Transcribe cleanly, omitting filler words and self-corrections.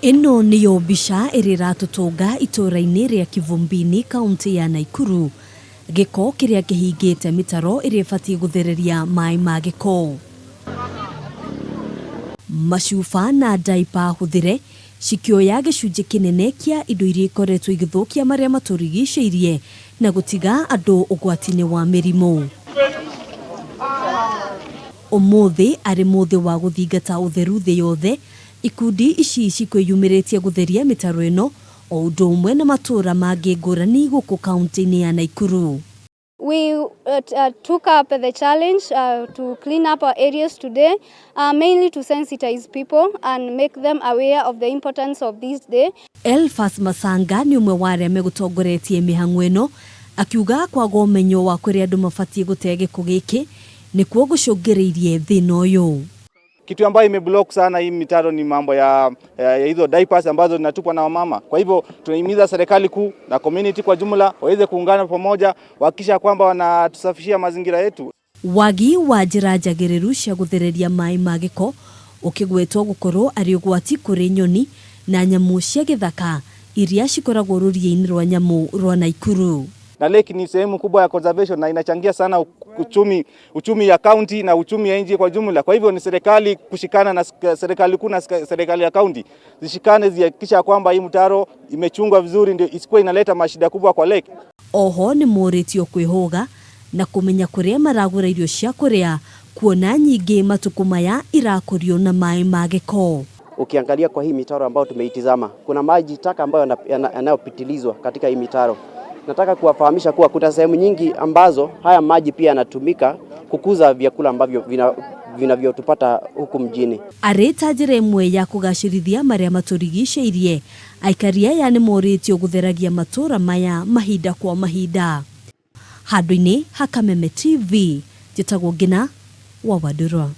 Ĩno nĩyo mbica ĩrĩa ĩratũtũnga itũũra-inĩ rĩa Kivumbini, kaũntĩ ya Naikuru. Gĩko kĩrĩa kĩhingĩte mĩtaro ĩrĩa ĩbatiĩ gũthereria maĩ ma gĩko. Macuba na daipa hũthĩre cikĩoya gĩcunjĩ kĩnene kĩa indo iria ikoretwo igĩthũkia marĩa matũrigicĩirie na gũtiga andũ ũgwati-inĩ wa mĩrimũ. Ũmũthĩ arĩ mũthĩ wa gũthingata ũtheru thĩ yothe, ikundi ici cikwĩyumĩrĩtie gũtheria mĩtaro ĩno o ũndũ ũmwe na matũũra mangĩ ngũrani gũkũ kaunti-inĩ ya Naikuru. We took up the challenge to clean up our areas today, mainly to sensitize people and make them aware of the importance of this day. Elphas Masanga nĩ ũmwe wa arĩa megũtongoretie mĩhang'o ĩno, akiuga kwaga ũmenyo wa kũrĩa andũ mabatiĩ gũte gĩko gĩkĩ nĩkuo gũcũngĩrĩirie thĩna ũyũ. Kitu ambayo imeblock sana hii mitaro ni mambo ya hizo diapers ambazo zinatupwa na wamama. Kwa hivyo tunahimiza serikali kuu na community kwa jumla waweze kuungana pamoja kuhakikisha kwamba wanatusafishia mazingira yetu. Wagi wa njĩra njagĩrĩru cia gũthereria maĩ ma gĩko ũkĩgwetwo gũkorwo arĩ ũgwati kũrĩ nyoni na nyamũ cia gĩthaka iria cikoragwo rũriĩ-inĩ rwa nyamũ rwa Naikuru. Na lake ni sehemu kubwa ya conservation na inachangia sana uchumi ya county na uchumi ya nchi kwa jumla. Kwa hivyo ni serikali kushikana na serikali kuu na serikali ya county zishikane zihakikisha kwamba hii mtaro imechungwa vizuri ndio isikuwe inaleta mashida kubwa kwa lake. Oho nĩ morĩtio kwĩhũga na kũmenya kũrĩa maragũra irio cia kũrĩa, kuona nyingĩ matukũ maya irakũrio na maĩ ma gĩko. Ukiangalia kwa hii mitaro ambayo tumeitizama, kuna maji taka ambayo yanayopitilizwa katika hii mitaro. Nataka kuwafahamisha kuwa kuna sehemu nyingi ambazo haya maji pia yanatumika kukuza vyakula ambavyo vinavyotupata huku mjini. Arĩ ta njĩra ĩmwe ya kũgacĩrithia marĩa matũrigicĩirie, aikari aya nĩ morĩtio gũtheragia matũũra maya mahinda kwa mahinda. Handũ-inĩ ha Kameme TV, njĩtagwo Ngina wa Wandũrwa.